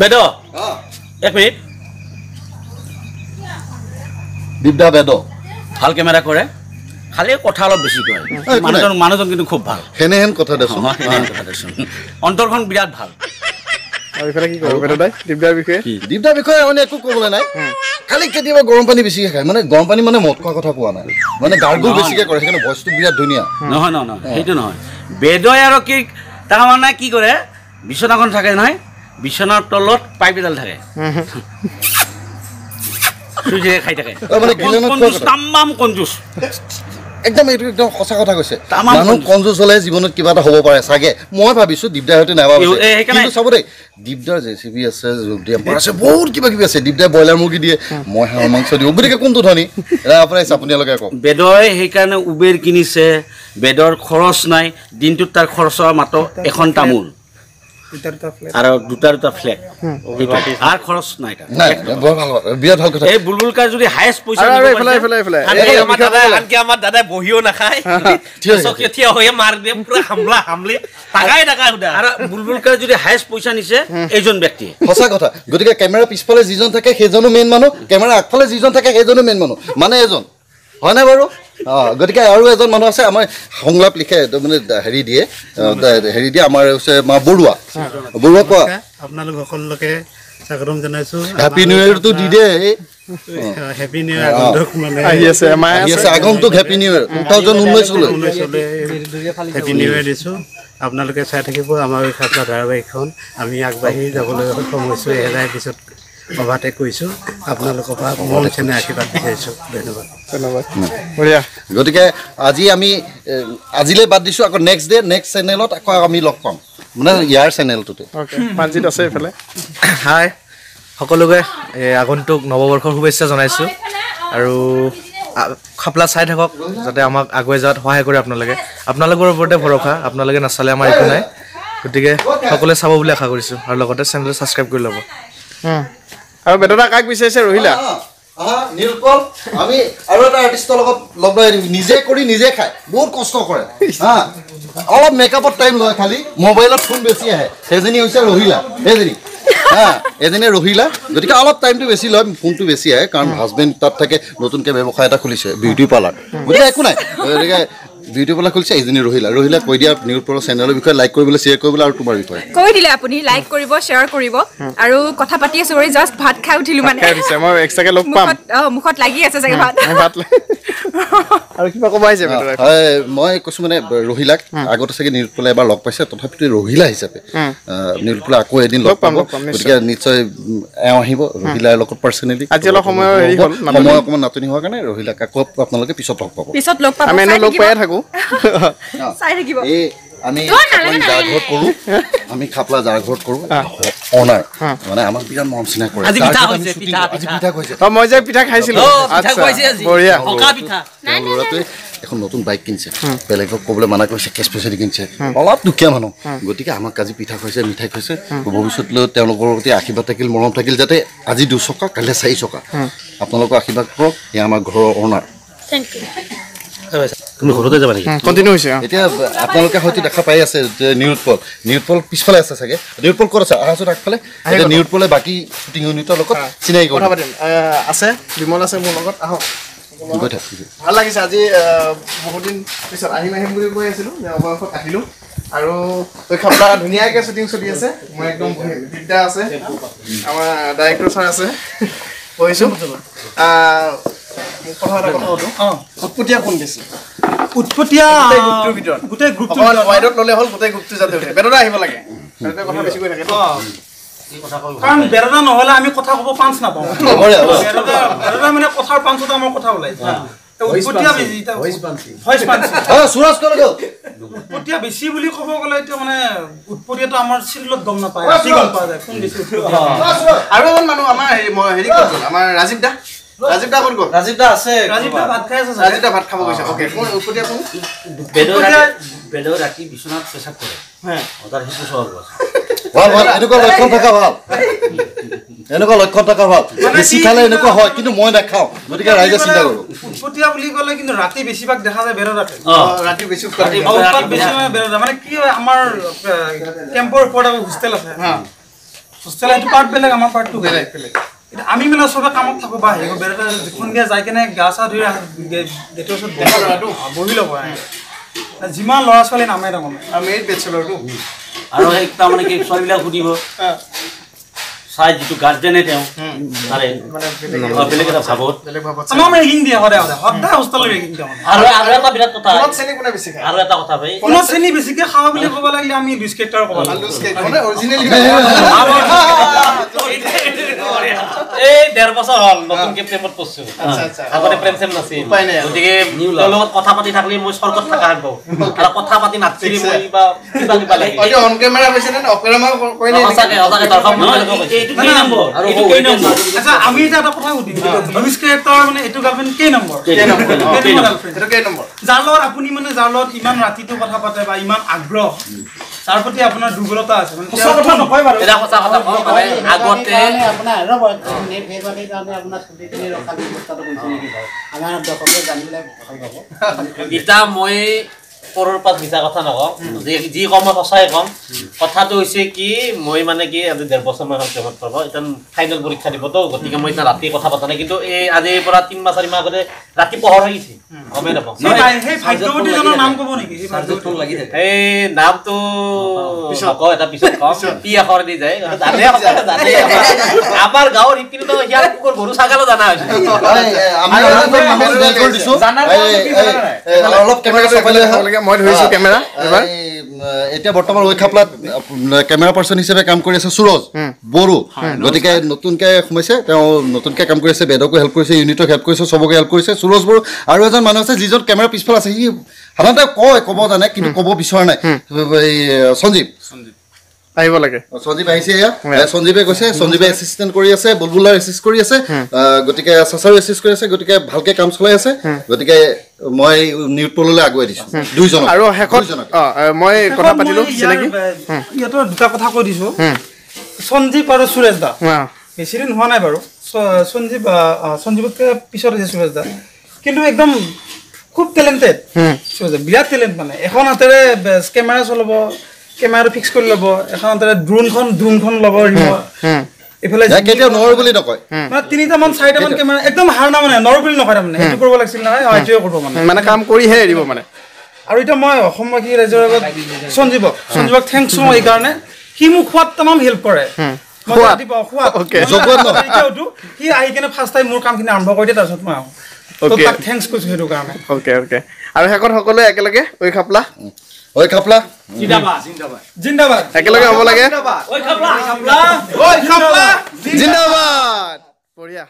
বেদ এক মিনিট, দীপদা বেদ ভাল কেমেৰা কৰে, খালি কথা অলপ বেছি কয়। মানুহজন কিন্তু খুব ভাল, সেনেহেন কথা দেচোন, অন্তৰখন বিৰাট ভাল। দীপদাৰ বিষয়ে মানে একো ক'বলৈ নাই, খালি কেতিয়াবা গৰম পানী বেছিকে খায়। মানে গৰম পানী মানে মদ খোৱা কথা কোৱা নাই, মানে গাৰ্গল বেছিকে কৰে, সেইকাৰণে ভইচটো বিৰাট ধুনীয়া। নহয় নহয় নহয়, সেইটো নহয়। বেদই আৰু কি তাৰমানে কি কৰে, বিচনাখন থাকে নহয়, বিচনাৰ তলত পাইপ এডাল থাকে, খাই থাকে। তামাম কঞ্জুচ একদম, এইটো একদম সঁচা কথা কৈছে। মানুহ কঞ্জুচ হ'লে জীৱনত কিবা এটা হ'ব পাৰে চাগে, মই ভাবিছো। দীপদাৰ হয়তো নাভাবিছে, কিন্তু চাব দেই, দীপদাৰ জে চি বি আছে, আছে, বহুত কিবা কিবি আছে। দীপদাৰ ব্ৰইলাৰ মুৰ্গী দিয়ে, মই হাঁহৰ মাংস দিওঁ, গতিকে কোনটো ধনী আপোনাৰ আপোনালোকে কওক। বেদই সেইকাৰণে উবেৰ কিনিছে, বেদৰ খৰচ নাই, দিনটোত তাৰ খৰচ মাত্ৰ এখন তামোল আৰু দুটা দুটা ফ্লেট, আৰু খৰচ নাই। বিৰাট ভাল কথা। এই বুলবুল কাৰ যদি হায়েষ্ট পইচা, আনকি আমাৰ দাদাই বহিও নাখায়, থিয় হৈয়ে মাৰ দিয়ে, পুৰা হামলা হামলি টাকাই টাকাই সুধা। আৰু বুলবুল কাৰ যদি হায়েষ্ট পইচা নিছে এইজন ব্যক্তিয়ে, সঁচা কথা। গতিকে কেমেৰা পিছফালে যিজন থাকে সেইজনো মেইন মানুহ, কেমেৰা আগফালে যিজন থাকে সেইজনো মেইন মানুহ, মানে এজন হয়নে বাৰু? অঁ, গতিকে আৰু এজন মানুহ আছে আমাৰ সংলাপ লিখে, মানে হেৰি দিয়ে, হেৰি দিয়ে আমাৰ হৈছে মা বৰুৱা। বৰুৱা কোৱা। আপোনালোক সকলোকে স্বাগতম জনাইছোঁ। হেপী নিউ ইয়েৰটো দি দে। হেপী নিউ ইয়েৰ আগন্তুক, মানে আহি আছে, আহি আছে আগন্তুক হেপী নিউ ইয়েৰ 2019লৈ হেপী নিউ ইয়েৰ দিছোঁ। আপোনালোকে চাই থাকিব আমাৰ এই খাপলা ধাৰাবাহিকখন। আমি আগবাঢ়ি যাবলৈ সক্ষম হৈছোঁ, 1000 পিছত অভাৰটেক কৰিছোঁ। আপোনালোকৰ পৰা মৰম চেনেহ আশীৰ্বাদ বিচাৰিছোঁ। ধন্যবাদ। ধন্যবাদ। বঢ়িয়া। গতিকে আজি আমি আজিলৈ বাদ দিছোঁ, আকৌ নেক্সট ডে নেক্সট চেনেলত আকৌ আমি লগ পাম, মানে ইয়াৰ চেনেলটোতে। মানজিত আছে এইফালে। হাই সকলোকে আগন্তুক নৱবৰ্ষৰ শুভেচ্ছা জনাইছোঁ, আৰু খাপলা চাই থাকক যাতে আমাক আগুৱাই যোৱাত সহায় কৰে আপোনালোকে। আপোনালোকৰ ওপৰতে ভৰসা, আপোনালোকে নাচালে আমাৰ একো নাই। গতিকে সকলোৱে চাব বুলি আশা কৰিছোঁ, আৰু লগতে চেনেলটো ছাবস্ক্ৰাইব কৰি ল'ব। আৰু বেদনা কাক বিচাৰিছে? ৰহিলা। নীলোৎপল, আমি আৰু এটা আৰ্টিষ্টৰ লগত লগ লগাই দিম। নিজে কৰি নিজে খায়, বহুত কষ্ট কৰে, হা, অলপ মেকআপত টাইম লয়, খালি মোবাইলত ফোন বেছি আহে। সেইজনী হৈছে ৰহিলা, সেইজনী, হা, এজনী ৰহিলা। গতিকে অলপ টাইমটো বেছি লয়, ফোনটো বেছি আহে, কাৰণ হাজবেণ্ড তাত থাকে, নতুনকৈ ব্যৱসায় এটা খুলিছে, বিউটি পাৰ্লাৰ। গতিকে একো নাই, গতিকে বিউটি পাৰ্লাৰ খুলিছে এইজনী ৰহিলা। ৰহিলা কৈ দিয়া নিউজপলৰ চেনেলৰ বিষয়ে, লাইক কৰিবলৈ, শ্বেয়াৰ কৰিবলৈ, আৰু তোমাৰ বিষয়ে কৈ দিলে। আপুনি লাইক কৰিব, শ্বেয়াৰ কৰিব। আৰু কথা পাতি আছো, জাষ্ট ভাত খাই উঠিলো, মানে মই এক্সট্ৰাকে লগ পাম। মুখত লাগি আছে চাগে ভাত। আৰু কিবা ক'ব আহিছে? হয়, মই কৈছোঁ মানে ৰহিলাক আগতে চাগে নিউজপলে এবাৰ লগ পাইছে, তথাপিতো ৰহিলা হিচাপে নিউজপলে আকৌ এদিন লগ পাব। গতিকে নিশ্চয় এওঁ আহিব ৰহিলাৰ লগত পাৰ্চনেলি। আজি অলপ সময় হেৰি হ'ল, সময় অকণমান নাটনি হোৱাৰ কাৰণে ৰহিলাক আকৌ আপোনালোকে পিছত লগ পাব। পিছত লগ পাব, আমি লগ পায়ে থাকোঁ। চাই থাকিব। এই আমি যাৰ ঘৰত কৰোঁ, আমি খাপলা যাৰ ঘৰত কৰোঁ, অনাৰ মানে আমাক বিৰাট মৰম চেনেহ কৰে। আজি পিঠা খুৱাইছে, মই যে পিঠা খাইছিলোঁ। বঢ়িয়া। ল'ৰাটোৱে এখন নতুন বাইক কিনিছে, বেলেগক ক'বলৈ মানা কৰিছে, কেছ পইচা দি কিনিছে, অলপ দুখীয়া মানুহ। গতিকে আমাক আজি পিঠা খুৱাইছে, মিঠাই খুৱাইছে। ভৱিষ্যতলৈ তেওঁলোকৰ প্ৰতি আশীৰ্বাদ থাকিল, মৰম থাকিল, যাতে আজি 2 চকা কাইলৈ 4 চকা। আপোনালোকৰ আশীৰ্বাদ কৰক। এয়া আমাৰ ঘৰৰ অনাৰ। তুমি ঘৰতে যাবা নেকি? কণ্টিনিউ হৈছে। এতিয়া আপোনালোকে হয়তো দেখা পাই আছে যে নিউৎপল, নিউৎপল পিছফালে আছে চাগে। নিউৎপল ক'ত আছে? আহাচোন আগফালে। এতিয়া নিউৎপলে বাকী শ্বুটিং ইউনিটৰ লগত চিনাকি কথা পাতিম। আছে বিমল আছে মোৰ লগত, আহক। গৈ থাক। ভাল লাগিছে আজি, বহুত দিন পিছত আহিম আহিম বুলি কৈ আছিলোঁ, অৱশেষত আহিলোঁ। আৰু খাপলা ধুনীয়াকৈ শ্বুটিং চলি আছে, মই একদম দিগদাৰ আছে, আমাৰ ডাইৰেক্টৰ ছাৰ আছে, বহিছোঁ। কথা এটা কথা সুধো, উৎপতীয়া কোন বেছি? উৎপতীয়া গ্ৰুপটোৰ ভিতৰত, গোটেই গ্ৰুপটোৰ ৱাইডত ল'লে হ'ল, গোটেই গ্ৰুপটো যাতে উঠে। বেদনা আহিব লাগে, বেদনা কথা বেছি কৈ থাকে। কাৰণ বেদনা নহ'লে আমি কথা ক'ব পাঞ্চ নাপাওঁ। বেদনা মানে কথাৰ পাঞ্চত আমাৰ কথা ওলাই। উৎপতীয়া বেছি বুলি ক'ব গ'লে এতিয়া মানে উৎপতীয়াটো আমাৰ চিৰিয়েলত গম নাপায়, ৰাতি গম পোৱা যায় কোন বেছি উৎপতীয়া। আৰু এজন মানুহ আমাৰ হেৰি ক'ত গ'ল? আমাৰ ৰাজীৱ দা। ৰাজীৱ দা ক'ত গ'ল? ৰাজীৱ দা আছে, ৰাজীৱ দা ভাত খাই আছে। ৰাজীৱ দা ভাত খাব গৈছে। অ'কে, কোন উৎপতীয়া? কোন? বেদৰ ৰাতি বিচনাত পেচাব কৰে, তাৰ সেইটো স্বভাৱ আছে। ভাল ভাল, এনেকুৱা লক্ষণ থকা ভাল, এনেকুৱা লক্ষণ থকা ভাল। বেছি খালে এনেকুৱা হয়, কিন্তু মই নাখাওঁ, গতিকে ৰাইজে চিন্তা কৰোঁ। উৎপতীয়া বুলি ক'লে কিন্তু ৰাতি বেছিভাগ দেখা যায় বেৰদাতে। ৰাতি বেছি উৎপাত বেছি মানে বেৰদা। মানে কি হয়, আমাৰ কেম্পৰ ওপৰত হোষ্টেল আছে, হোষ্টেল সেইটো পাৰ্ট বেলেগ, আমাৰ পাৰ্টটো বেলেগ। আমি মানে চবে কামত থাকো বা হেৰি বেলেগ সন্ধিয়া যাই কেনে গা চা ধুই গেটৰ ওচৰত বহি ল'ব, যিমান ল'ৰা ছোৱালী নামে তাৰমানে আমি বেচেলৰটো। আৰু সেই তাৰমানে কি ছোৱালীবিলাক সুধিব চাই যিটো গাৰ্জেনে তেওঁ তাৰে বেলেগ এটা ভাৱত আমাৰ ৰেগিং দিয়ে সদায় সদায় সদায় হোষ্টেলত ৰেগিং দিয়ে। আৰু আৰু এটা বিৰাট কথা, শ্ৰেণী কোনে বেছি খায়? আৰু এটা কথা ভাই, কোনো শ্ৰেণী বেছিকে খাওঁ বুলি ক'ব লাগিলে আমি লুজ কেৰেক্টাৰ ক'ব লাগিব। লুজ কেৰেক্টাৰ মানে অৰিজিনেল। এই 1.5 বছৰ হ'ল নতুনকে প্ৰেমত পৰছো, আগতে প্ৰেম চেম নাছিল, গতিকে তেওঁৰ লগত কথা পাতি থাকিলে মই স্বৰ্গত থকা হেন পাওঁ, আৰু কথা পাতি নাথাকিলে মই কিবা কিবা কিবা লাগে। অন কেমেৰা হৈছে নে অফ কেমেৰা কৈ নে? সঁচাকে সঁচাকে দৰ্শক এইটো কেই নম্বৰ? এইটো কেই নম্বৰ? আচ্ছা আমি এটা কথা সুধিম, লুজ কেৰেক্টাৰ মানে এইটো গাৰ্লফ্ৰেণ্ড কেই নম্বৰ? এইটো কেই নম্বৰ? যাৰ লগত আপুনি মানে যাৰ লগত ইমান ৰাতিটো কথা পাতে বা ইমান আগ্ৰহ, তাৰ প্ৰতি আপোনাৰ দুৰ্বলতা আছে মানে সঁচা কথা নকয় বাৰু। এটা সঁচা কথা কওঁ, মানে আগতে আপোনাৰ ৰ'ব নেট কাৰণে আপোনাৰ চুলিখিনি ৰখাৰ ব্যৱস্থাটো কৰিছে নেকি? আমাৰ দৰ্শকে জানিলে ভাল পাব। এতিয়া মই পৰৰ পাত মিছা কথা নকওঁ, যি কম মই সঁচাই কম। কথাটো হৈছে কি, মই মানে কি আজি 1.5 বছৰমান হ'ল প্ৰেমত পাব, এতিয়া ফাইনেল পৰীক্ষা দিবতো, গতিকে মই এতিয়া ৰাতি কথা পতা নাই। কিন্তু এই আজিৰ পৰা 3 মাহ 4 মাহ আগতে ৰাতি পোহৰ হৈ গৈছে, গমেই নাপাওঁ। এই নামটো নকওঁ, এটা পিছত কম, পি আখৰ দি যায়, জানে জানে আমাৰ গাঁৱৰ সিপিনে শিয়াল কুকুৰ গৰু ছাগালো জানা হৈছে। মই ধৰিছো কেমেৰা। এতিয়া বৰ্তমান ঐ খাপলাত কেমেৰা পাৰ্চন হিচাপে কাম কৰি আছে সুৰজ বড়ো, গতিকে নতুনকে সোমাইছে, তেওঁ নতুনকে কাম কৰি আছে, বেদকো হেল্প কৰিছে, ইউনিটক হেল্প কৰিছে, চবকে হেল্প কৰিছে সুৰজ বড়ো। আৰু এজন মানুহ আছে যিজন কেমেৰা পিছফালে আছে, সি সাধাৰণতে কয়, ক'ব জানে কিন্তু ক'ব বিচৰা নাই, এই সঞ্জীৱ আহিব লাগে। সঞ্জীৱ আহিছে, এয়া সঞ্জীৱে কৈছে, সঞ্জীৱে এছিষ্টেণ্ট কৰি আছে, বুলবুলাৰ এছিষ্ট কৰি আছে, গতিকে চাচাৰো এছিষ্ট কৰি আছে, গতিকে ভালকে কাম চলাই আছে। গতিকে মই নিউটপললৈ আগুৱাই দিছো দুইজনক। আৰু শেষত মই কথা পাতিলো চিনাকি, ইহঁতৰ দুটা কথা কৈ দিছো, সঞ্জীৱ আৰু সুৰেশ দা বেছি দিন হোৱা নাই বাৰু, সঞ্জীৱ সঞ্জীৱতকৈ পিছত আছে সুৰেশ দা, কিন্তু একদম খুব টেলেণ্টেড সুৰেশ দা, বিৰাট টেলেণ্ট। মানে এখন হাতেৰে কেমেৰা চলাব, কেমেৰাটো ফিক্স কৰি ল'ব, এখন হাতেৰে ড্ৰোনখন ল'ব, এইফালে কেতিয়াও নৰো বুলি নকয়, মানে 3টামান 4টামান কেমেৰা একদম হাৰ নামানে, নৰো বুলি নকয়, তাৰমানে এইটো কৰিব লাগিছিল নহয়, এইটোৱে কৰিব, মানে মানে কাম কৰিহে এৰিব মানে। আৰু এতিয়া মই অসমবাসী ৰাইজৰ আগত সঞ্জীৱক thanks কওঁ এইকাৰণে, সি মোক খোৱাত তামাম হেল্প কৰে। মই ৰাতিপুৱা খোৱাত সি আহি কিনে ফাৰ্ষ্ট টাইম মোৰ কামখিনি আৰম্ভ কৰি দিয়ে, তাৰপিছত মই আহোঁ, তাক thanks কৈছোঁ সেইটো কাৰণে। Okay okay. আৰু শেষত সকলোৱে একেলগে ঐ খাপলা, ঐ খাপলা জিন্দাবাদ, জিন্দাবাদ, জিন্দাবাদ, একেলগে হ'ব লাগে, ঐ খাপলা, ঐ খাপলা জিন্দাবাদ। বঢ়িয়া।